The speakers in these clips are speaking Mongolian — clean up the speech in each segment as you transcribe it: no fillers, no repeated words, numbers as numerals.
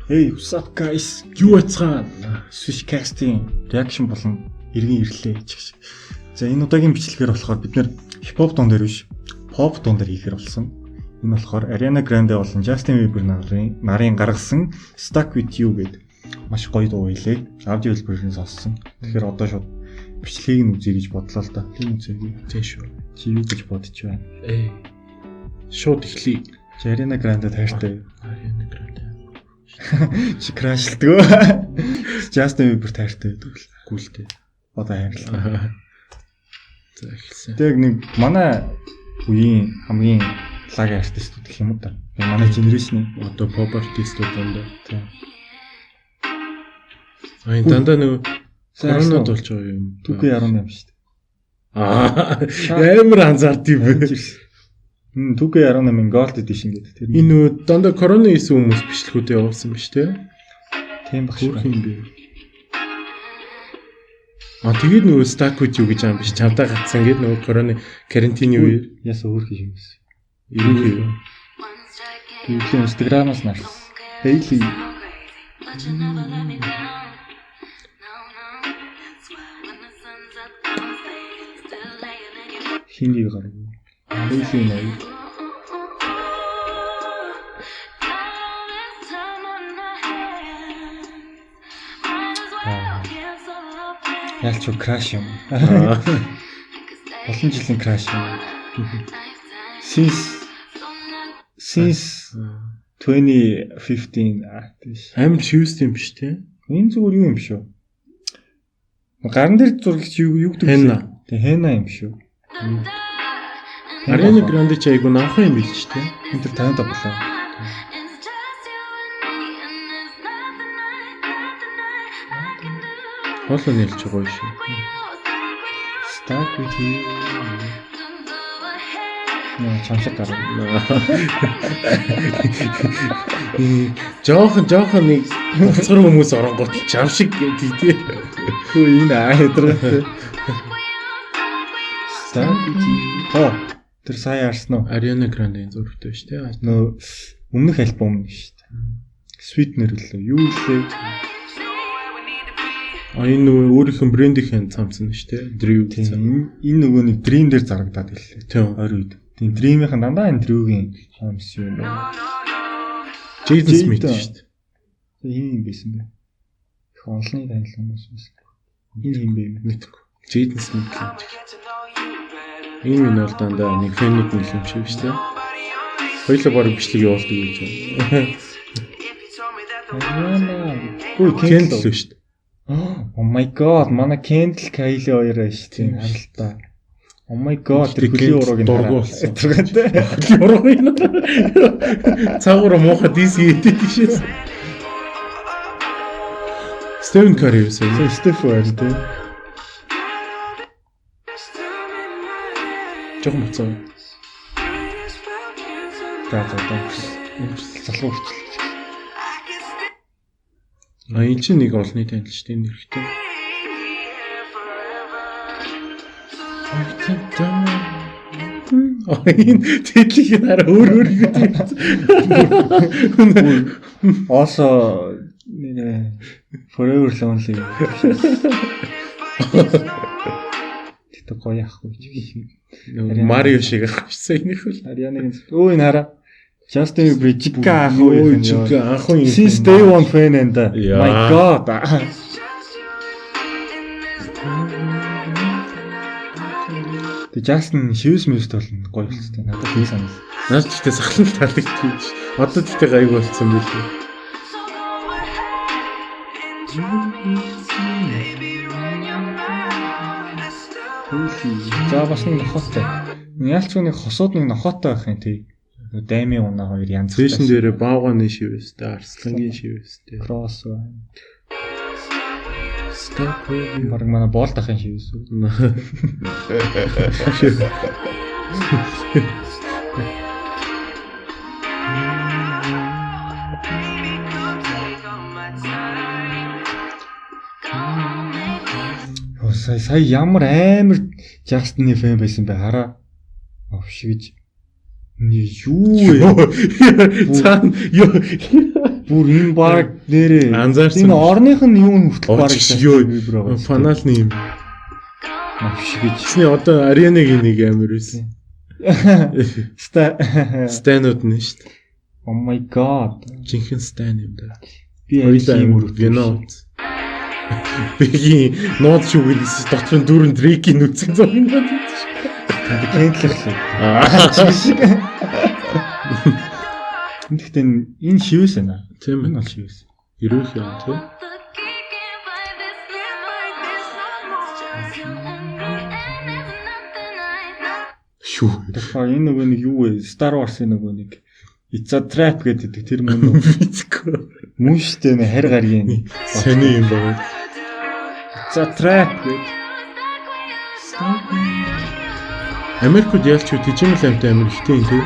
Hey, what's up, guys? Юу ацгаана? Switch casting reaction болон эргэн ирлээ гэж шиг. За, энэ удаагийн бичлэгээр болохоор бид нэр хипхоп дуун дээр биш, pop дуун дээр хийхээр болсон. Энэ болохоор Ariana Grande болон Justin Bieber нарын гаргасан Stuck With You гэдэг маш гоё дуу байлээ. Аудио хэлбэрээр сонссон. Тэгэхээр одоо шууд бичлэгийг нь үзье гэж бодлоо л да. Тийм, үзье. Тийм шүү. Чи юу гэж бодож байна? Ээ. Шууд эхлэе. Чи Ariana Grande тайртай. Ariana Grande. Чи crush лдаг. Justin Bieber тайртай гэдэг л. Гүйлтэй. Одоо хайрлаа. За, эхэлсэн. Тэг нэг манай үеийн хамгийн лаг артистууд гэх юм уу да. Манай generation ы. Одоо pop артистууд дандаа. Тийм. А, энэ дандаа нөгөө Сайн коронад болж байгаа юм. 2K18 шүү дээ. Аа, амар анзаард юм бэ. 2K18-ын Gold Edition гэдэг тэр. Энэ нөгөө дандаа корона хийсэн хүмүүс бичлэгүүд явуулсан биш те? Тийм баг Хөөх шүү. юм бэ. А, тэгээд нөгөө stuck with you гэж юм биш, чамдаа гацсан гээд нөгөө корона карантины үеэр. Яс өөр хийх юм байсан. Ерөнхий. Би өглөө Instagram-аас нарсан. Hailey. But you never let me down. No, no. That's why when the sun's up, I'm staying. Still laying in your Хиндийг гарав. Hailey нэр. All this time on my hands. Might as well cancel our plans. Ялч crush юм. Аа. Олон жилийн crush юм. Since since 2015, аа, тийш. Амар шивэст юм биш те? Энэ зүгээр юу юм шүү? Гаран дээр зурагч юу гэдэг вэ? Henna. Тэг, henna юм шүү. Ariana Grande ч айгу намхан юм билж те. Энэ төр 55 болоо. It's just you and me, and there's nothing nothing I can do. Хоолой нэлж байгаа юм шиг. Stuck with you. Don't go ahead. Наа, чамшиг гарав. Жохон жохон нэг уцгар хүмүүс оронгууд чам шиг гэдэг тий. Хөө, энэ аа ядаргатай. Stuck with you. Хоо. Тэр сая харсан уу? Ariana Grande-ийн зурагтай биш те. Нөө өмнөх альбом нь шүү дээ. Sweet нэр лөө. Юу лээ? А, энэ нөгөө өөрийнх нь брендийнхэн цамцсан шүү те. Drew Тийм. гэсэн. Энэ нөгөө нэг Dream дээр зарагдаад ирлээ. Тийм. Ойр үед. Тийм, Dream-ийн дандаа энэ Drew-гийн хомс юм байна. Jaden Smith Jaden. шүү дээ. Энэ юм байсан бэ? Их олонний танил хүмүүс байсан. Энэ юм бэ? Мэдгүй. Jaden Smith л юм. Энэ минь бол дандаа нэг фэнүүд нэг юм шиг шүү дээ. Хоёлоо бараг бичлэг явуулдаг гэж байна. Ariana. Гүй, Kendall Kendall. шүү дээ. Oh my god, манай Kendall Kylie хоёр байж тийм харалтаа. Oh my god, тэр Гэтэ хөлийн урууг нь дургу болсон. Тэргэнтэй. Хөлийн уруу юм. Цаагуур муухай дис хийдэг тийшээс. Стивен Карри юусэн. Стеф хоёр тийм. Жохон буцаа. За за, залуу хүртэл. А, энэ чинь нэг олонний танил шүү дээ, энэ хэрэгтэй. А, энэ тэтлийг хараа, өөр өөр гэдэг. Also нэ Forever Lonely. Тэгтээ гоё ахгүй ч. Марио шиг ах шээ энийх л. Ariana-гийн өө, энэ хараа. Justin Bieber жигка ах уу Өө, жигка анх уу. Since day one fan and Яа. my god. Тэг, Justin шивс мюст болно, гоё болцтой. Надад тийм санагдсан. Наад ч гэхдээ сахлан таалагдчих юм шиг. Одоо тэгтээ гайг болцсон байлээ. So go ahead and drop me. За, бас нэг нохотой. Ялч нэг хосууд нэг нохотой байх юм тий. Нөгөө даймын унаа хоёр янз. Зэшн дээрээ баавганы шивэстэй, арслангийн шивэстэй. Кросс байна. Stop with you. Бараг манай боол дахын шивэс үү. Йоо, сая сая ямар амар Justin-ы fan байсан бэ, хараа. Овш гэж. Ни юу вэ? Цаана ёо. Бүр энэ баг нэрээ Анзаарсан. Энэ орных нь юу нь хүртэл баг юу фаналны юм. Новш гэж. Тэсний одоо Арианагийн нэг амар байсан. Станууд нь шүү дээ. Oh my god. Жинхэнэ стан юм да. Би Хоёулаа ийм амар вино. Бигийн нууд шүүгэн гэсэн дотор нь дүүрэн Дрейкийн нүцгэн зураг юм байна. Кентлэх л. Аа. Шиг. Тэгэхдээ энэ шивээс байна. Тийм Энэ ээ. бол шивээс. Ерөөх юм тий. Шүү. Тэгэхээр энэ нөгөө нэг юу вэ? Star Wars-ын нөгөө нэг It's a trap гэдэг тэр мөн үү? Мэдгүй. Мөн штэ нэ харь гаргийн. Сони юм байна. It's a trap гэдэг. Америкууд ялч юу тэжээмэл амтай амар ихтэй юм тий.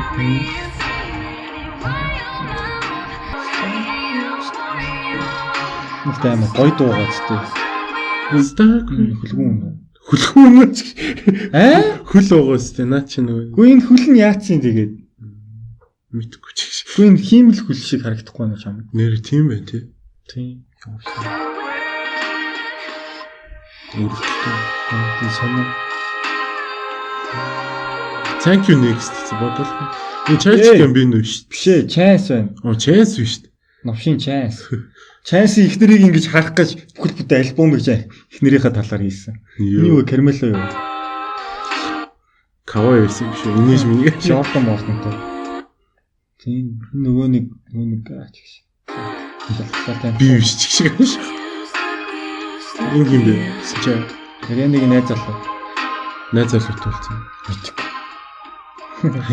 Нэгт амар гоё дуугаа зү. Star Хөлгүүн үнэ. хөлхүүн үнэ. Аа? Хөл байгаа сте наа чи нөгөө Гүн энэ хөл нь яатсан тэгээд. мэдгүй ч гэж. Гүн энэ хиймэл хөл шиг харагдахгүй байна чам. Нэр тийм байх тий. Тийм. Өргөлтэй. Тийм сонин. Thank you next гэсэн бодлоо. Энэ Childish Gambino шүү дээ. Биш ээ, Chance байна. Оо Chance биш шүү дээ. Новшин Chance. Chance-ийн эхнэрийг ингэж харах гэж бүхэл бүтэн альбом гэж эхнэрийнхээ талаар хийсэн. Энэ юу вэ? Carmelo юу? Кавай байсан юм шүү. Инээж миний. Jordan Morton-тай. Тийм. Нөгөө нэг нөгөө нэг аач гэж. Би биш ч шиг юм шиг. Энэ юм бэ? Чи Арианыг найз залуу. найз залуутай болсон. Мэдгүй.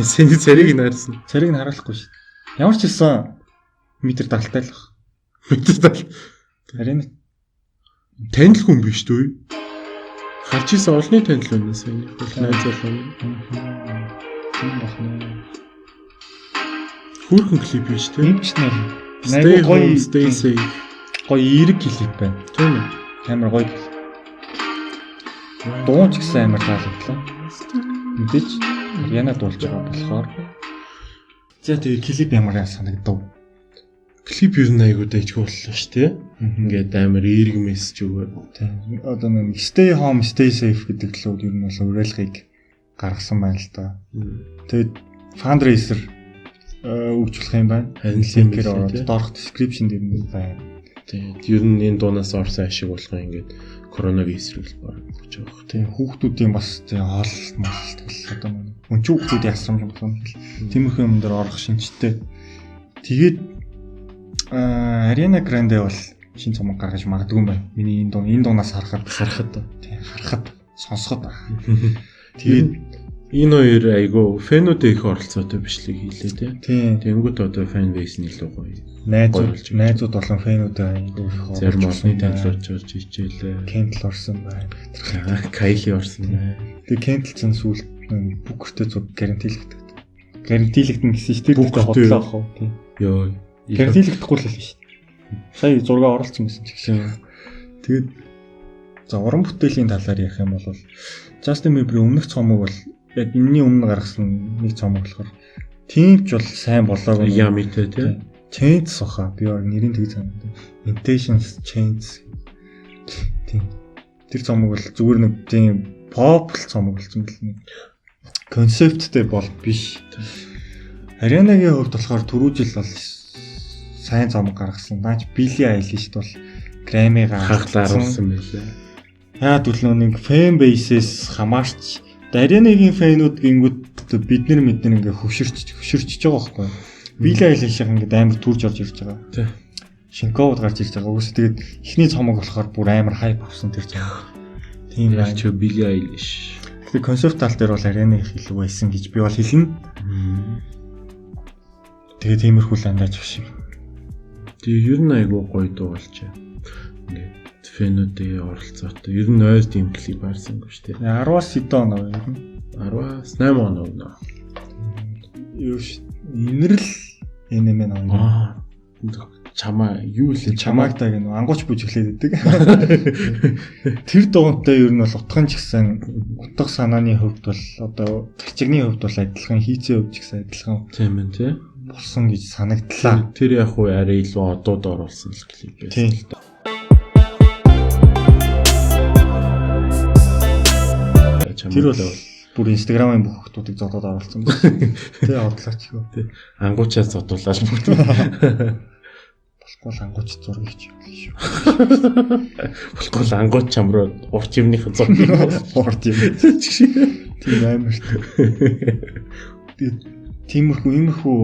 Сэний царийг нь харсан. Царийг нь харуулахгүй шүү. Ямар ч хэлсэн метр далтай л баг. Метр дал. Ариана Танил хүн биш үү? Харж исэн олонний танил хүн сайн. Бол найз залуу. Тийм байх нэ. Хүүрхэн клип биш үү? Ийм ч нэр. Stay Айгуу гоё home, stay safe. Гоё эерэг клип байна. Тийм үү? Амар гоё клип. Дуун ч гэсэн амар таалагдлаа. Мэдээж Ариана дуулж байгаа болохоор. За тэгээ клип ямар санагдав? Клип ер нь айгуу дайжгүй боллоо шүү дээ. Ингээд амар эерэг мессеж өгөөд. Тийм. Одоо нэг stay home, stay safe гэдэг л ер нь бол уриалгыг гаргасан байна л да. Тэгээд fundraiser өгч болох юм байна. Харин л юм Линкээр билээ, ороод тий. доорх description дээр нь байна. Тэгээд ер нь энэ дуунаас орсон ашиг болгон ингээд коронавиг эсрэг баг гэж байгаа. Тийм хүүхдүүдийн бас тийм хооллолт мололт гэл одоо нэг өнчүү хүүхдүүдийн асрамж болох гэл тиймэрхүү юм дээр орох шинжтэй. Тэгээд Ariana Grande бол шин цомог гаргаж магадгүй юм байна. Миний энэ дуу энэ дуунаас харахад Харахад. тийм харахад сонсоход. Тэгээд Энэ хоёр айгуу фэнүүдээ их оролцоотой бичлэг хийлээ тий. тийм Тэнгүүт одоо фэн бейс нь илүү гоё. Гоё найзууд болж байна. найзууд болон фэнүүдээ айгүй их Зарим оролцсон олонний байна. танилуучж орж ижээлээ. Kendall орсон байна. Кайли орсон байна. Тэгээ Kendall ч сүүлд нэг Booker-тэй зүг гарантилэгддэг. Гарантилэгдэн гэсэн чинь тэр Booker-тэй дэхтэй хотлоо ах уу. Тийм. Йоо. Гарантилэгдэхгүй л хэлсэн шүү дээ. Сая зураг оролцсон байсан ч гэсэн. Тэгээд за уран бүтээлийн талаар ярих юм бол Justin Bieber-ийн өмнөх цомог бол яг энэний өмнө гаргасан нэг цомог болохоор тийм ч бол сайн болоогүй. Ямитэй тий. Chains баха. Би баг нэрийг тэгж санаад. Intentions Chains. Тийм. Тэр цомог бол зүгээр нэг тийм pop л цомог болсон бэл нэг концепттэй бол биш. Арианагийн хувьд болохоор түрүү жил бол сайн цомог гаргасан. Наач Billie Eilish бол Grammy-га Хаглааруулсан байлаа. Яа гэвэл нэг fan base-ээс хамаарч Арианагийн фэнүүд гингүүд бид нар мэднэр ингээ хөвшөрч хөвшөрчж байгаа байхгүй юу? Billie Eilish-ийн ингээ амар түрж орж ирж байгаа. Тий. Шинэ ковид гарч ирж байгаа. Үгүйс тэгээд эхний цомог болохоор бүр амар хайп авсан тэр цомог. Тийм байна. Ялч Billie Eilish. Тэгэхээр концепт тал дээр бол Ариана их илүү байсан гэж би бол хэлнэ. Тэгээд тиймэрхүү л андаач шиг. Тэгээ ер нь айгуу гоё дуу болжээ. Ингээд фэнүүдээ оролцоотой. Ер нь ойр тийм клип харсангүй шүү дээ. 10-аас хэдэн оноо вэ? 10-аас 8 оноо нөө. Юу ш. Инэрл NMN хоёр. Аа. Чамаа юу лээ Чамааг таг нөө ангууч бүжиглээд идэг. Тэр дуунтай ер нь бол утган ч гэсэн утга санааны хувьд бол одоо гарчигны хувьд бол адилхан, хийцэн хувьд ч гэсэн адилхан Тийм ээ тий. болсон гэж санагдлаа. Тэр яг уу арай илүү одууд оруулсан л клип байсан л да. Тэр бол бүр Instagram-ын бүх хүмүүсийг зодоод оруулсан байна. Тэ одлооч юу. Ангуучаа зодуулаад бүгд. Болохгүй л ангууч зургийг ч явуулна шүү. Болохгүй л ангууч чам руу урт юмныхын зургийг урт юм. Тийм амар. Тэгээд тиймэрхүү иймэрхүү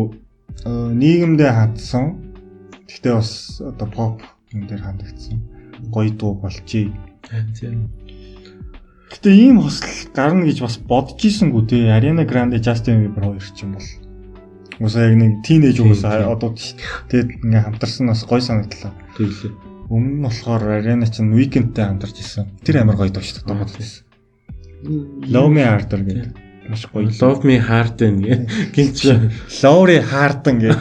нийгэмдээ хандсан. Гэхдээ бас одоо pop юм дээр хандагдсан. Гоё дуу болжээ. Тийм. Гэтэ ийм хосол гарна гэж бас бодож ийсэнгүү те. Ariana Grande, Justin Bieber хоёр ч юм бол. Уусаа яг нэг teenage уусаа одоо тэгээд ингээ хамтарсан бас гоё санагдлаа. Тэглээ. Өмнө нь болохоор Ariana чинь Weeknd-тэй хамтарч исэн. Тэр амар гоё дуу шүү дээ. Бодож исэн. Love Me Harder гэдэг. Маш гоё. Love Me Harden гинч Love Me Harden гэдэг.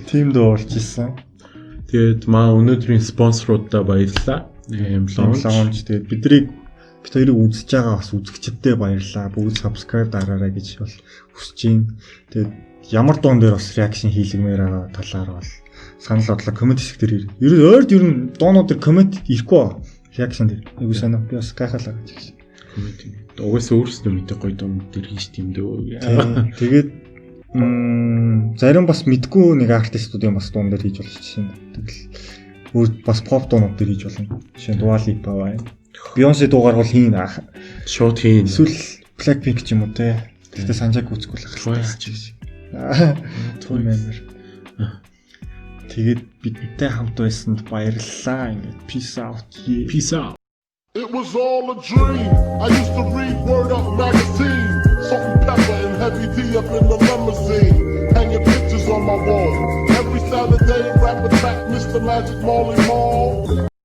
Тийм дуу болж исэн. Тэгээд маа өнөөдрийн спонсоруудаа баярлалаа. Ийм лонж. Тэгээд бид хоёрыг үзэж байгаа бас үзэгчдэд баярлалаа. Бүгд subscribe дараарай гэж бол хүсэж байна. Тэгээд ямар дуун дээр бас reaction хийлгмээр байгаа талаар бол санал бодлоо comment хэсэг дээр ер нь ойрд ер нь дуунууд дээр comment ирэхгүй ба. Reaction дээр. Айгуу санаа. Би бас гайхалаа гэж хэлсэн. Comment. Угаасаа өөрсдөө мэдээ гоё дуун дээр хийж тийм дөө. Тэгээд зарим бас мэдгүй нэг артистуудын бас дуун дээр хийж болж шин. Тэгэл өөр бас pop дуунууд дээр хийж болно. Жишээ нь Dua Lipa байна. Beyoncé дуугаар бол хийн аах. Шууд хийн. Эсвэл Blackpink ч юм уу те. Гэхдээ санжааг үзэхгүй л ахaltaа. Тийм амар. Тэгээд бидэнтэй хамт байсанд баярлалаа. Ингээд peace out. Peace out. It was all a dream. I used to read Word Up magazine. Salt and pepper and heavy D up in the limousine. Hanging pictures on my wall. Every Saturday, rap attack, Mr. Magic Molly Mall.